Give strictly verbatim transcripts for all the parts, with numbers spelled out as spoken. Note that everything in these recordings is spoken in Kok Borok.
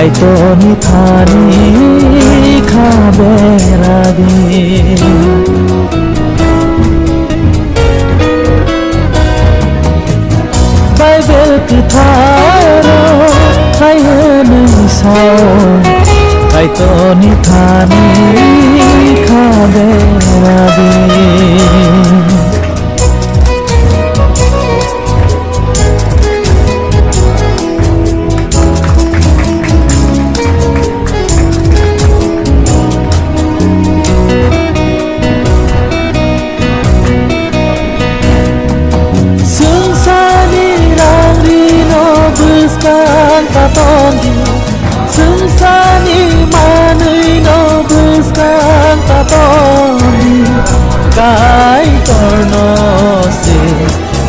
Kaitorni thani kha beradi. Baibel kwtharo hai hwnwi sao, Kaitorni thani kha beradi. Swngcharni rang rino bwskang ta tongdi, swngcharni manwino bwskang ta tongdi, Kaitorno se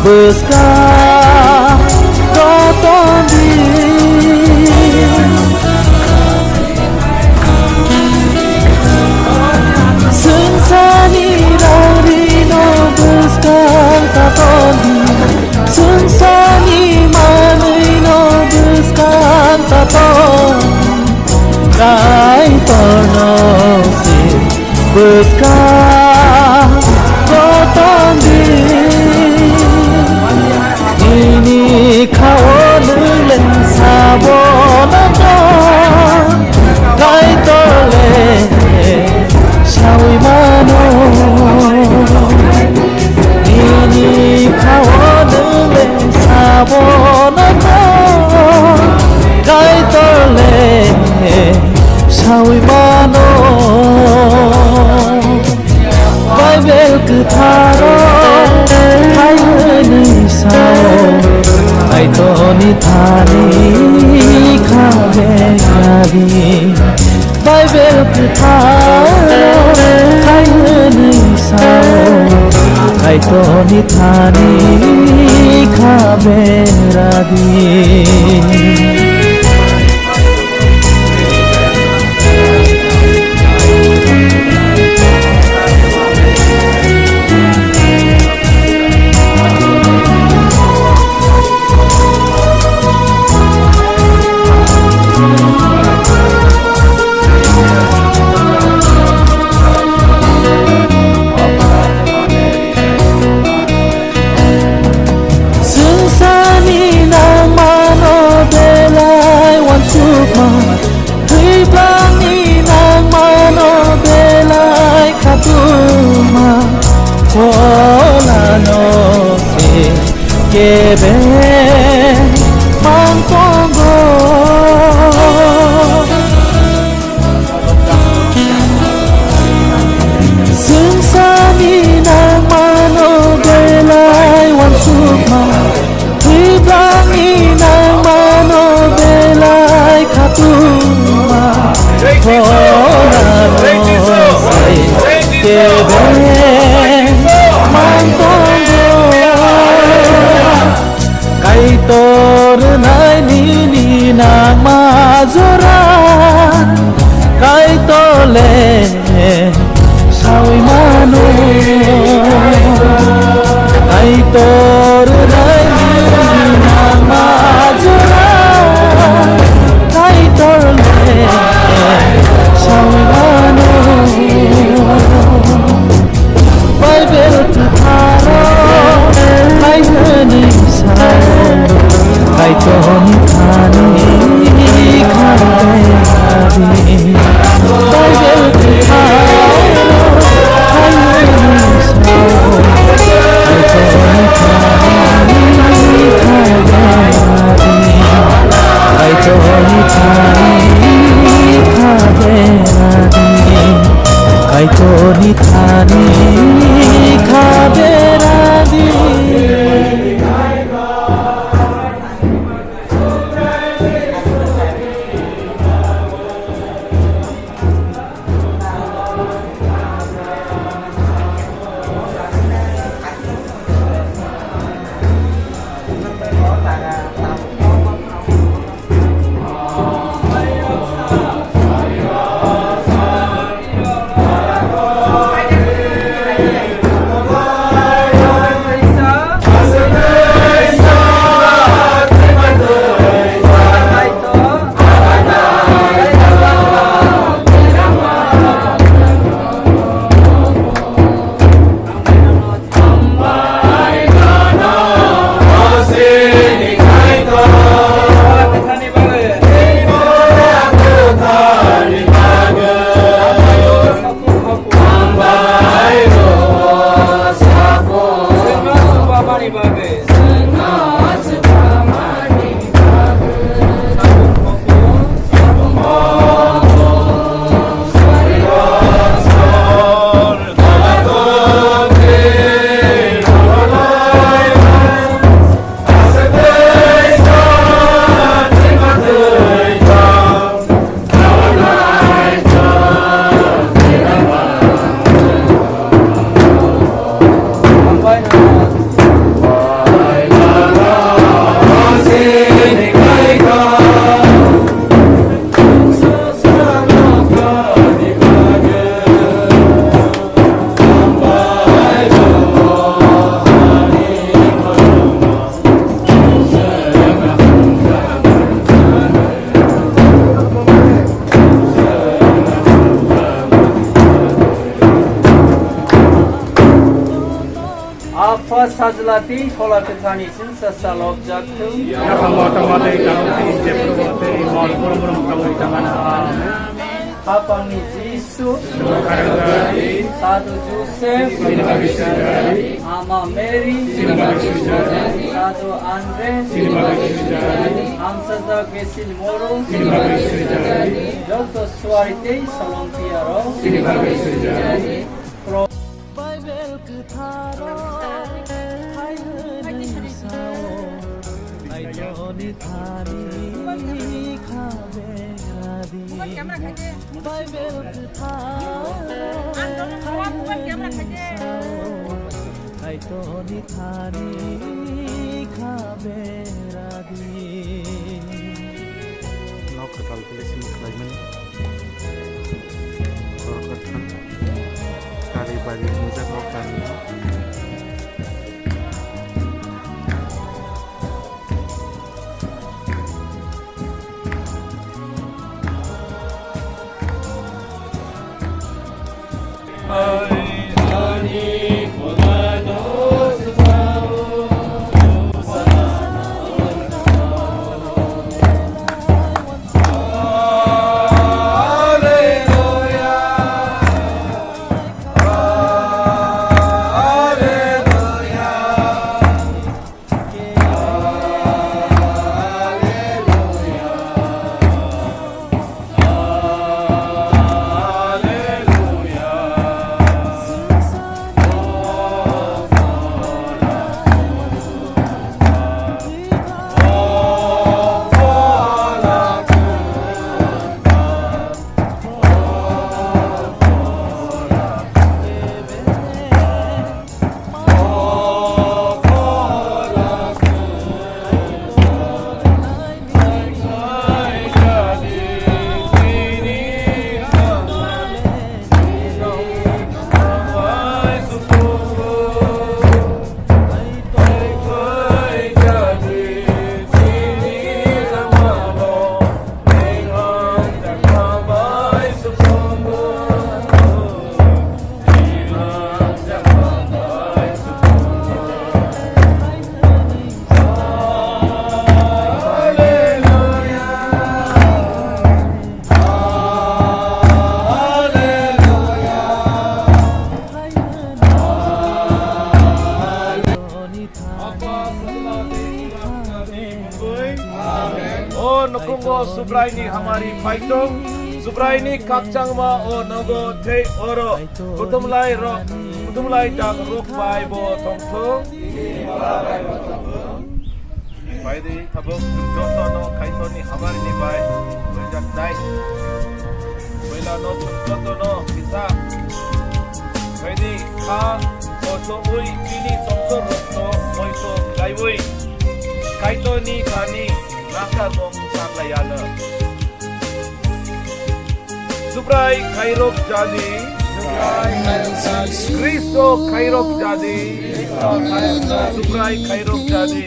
bwskang ta tongdi. Swngcharni rang rino bwskang ta tongdi, swngcharni manwino bwskang ta tongdi, Kaitorno se bwskang ta tongdi. Nini khao nwng le sabono tong, Kaitor le saui mano. Nini khao nwng le sabono tong, Kaitor le saui mano. Baibel kwtharo hai hwnwi sao, Kaitorni thani kha beradi. Baibel kwtharo hai hwnwi sao, Kaitorni thani kha beradi. Swngcharni nangmano belai uansukma, thwiplangni nangmano belai khatungma, Pholano se kebeng mang tongo. Swngcharni nangmano belai uansukma, thwiplangni nangmano belai khatungma, Pholano se kebeng mang tongo. Kaitor nai nini nangma jora, Kaitor le saui mano. Kaitor nai nini nangma jora, Kaitor le saui mano. Baibel kwtharo hai hwnwi sao, Kaitorni thani kha beradi. Baibel Sajla tei Phola Kwthani chwngsa salok jak thung. Yaphangno tongma tei tangwi tei jephru tei mol brum brum tongwi tongmani. Amen. Hapangni Jisu, Sadu Joseph, Ama Mary, Sadu Andre, Amsajak Besil Moro, Jokto Suari tei Solompiaro, Pro- Baibel kwtharo hai hwnwi sao, Kaitorni thani kha beradi. Baibel kwtharo hai hwnwi sao, Kaitorni thani kha beradi. Nok kwtal khe simi khlaimani. Borok kwthang kari bari wngjak nok tangwi. O nukhungo Subraini hamari phaithung, Subraini khakchangma o nogo thei oro kuthumlai rok, kuthumlai dak rok bai bo thongthung. Bai di tabuk jotono Kaitorni hamari ni bai rijak nai. Puila no jotono kisa. Bai di kha o chobui chini songsor rok no moito khlaiwi. Kaitorni thani nangkha gong sanlai ano. Subrai khairok jadi. Kristo khairok jadi. Subrai khairok jadi.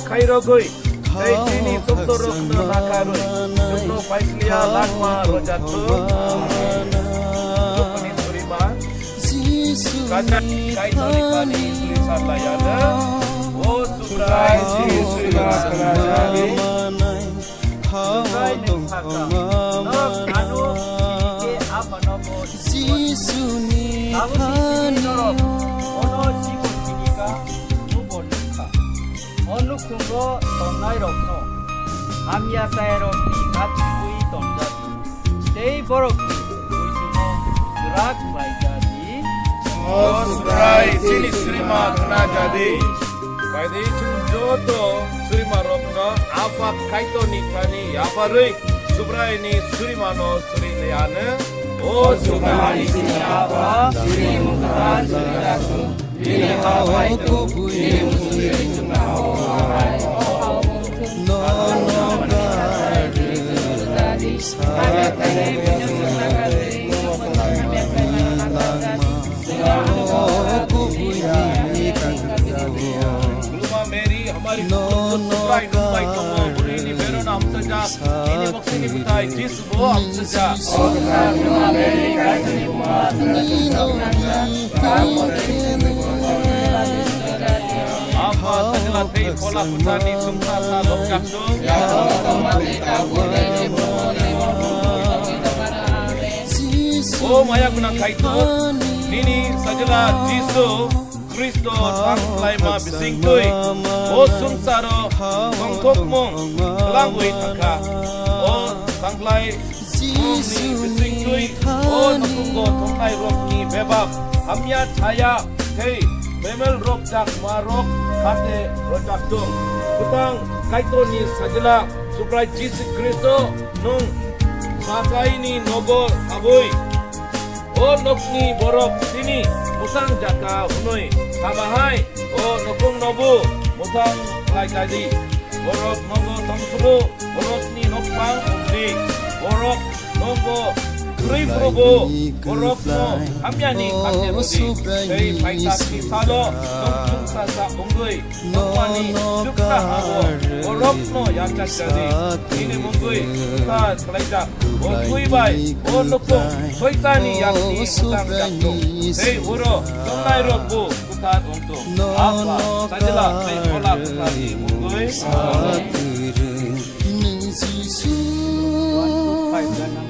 Khairogoi. Tei chini sumsorokno nakarwi. Chukno paisliya lakma rojathung. Chukni surima. Kachak kaitorni pani suri sarlayana. O Subrai Jisu Subrai ni sakha. Nok ano ke apa no bo. Jisuni abo ni sini norok. Ono jibon kinika nubo nukha. O nukhungo tongnai rokno hamya chaya rokni gatwi tonjak. Tei borok buisono kwrak bai jadi. O Subrai chini surima khna jadi. Bai di chwng joto surima rokno Apha Kaitorni thani yapharwi Subrai ni surima no suri le ano. O Subrai chini Apha, chini mukha suri lasu. Khuluma Mary, hamari khulum subrai nungbai tongo, bwrwini beron amchaja, nini boksini bwtai Jisu. O amchacha. O amchacha. Sajla tei phola kwtharni chwngsa sa lobjak thung. O maya gwnang Kaitor, nini Sajla Jisu Khristo thang khlaima bisingtwi o swngcharo tongthokmung twlangwi thangkha. O thangkhlai mungni bisingtwi o nukhungo thangnairokni bebak hamya chaya tei bemel rok chakma rok hate rwchaptung. Kwthang Kaitorni Sajla Subrai Jisu Khristo nwng Sakaini nogo kabui. O nokni borok chini mwsang jaka hwnwi tama hai o nukhung nobu mwsang khlai kadi. Borok nogo tongsubu, borokni nokphang wngdi. Borok nogo kwrwi phrubu, borokno hamyani kate rwdi. Tei phaisakni salo nwng chwngsa sa wngwi nokmani chuksa habo borokno yachakradi. Nini mungwi kwthar khlaijak o twi bai o nukhung soitani yakni mwsang jakthung. Tei oro chongnairokbo kwthar wngthung. Apa, Sajla tei Phola Kwtharni mungwi. Amen.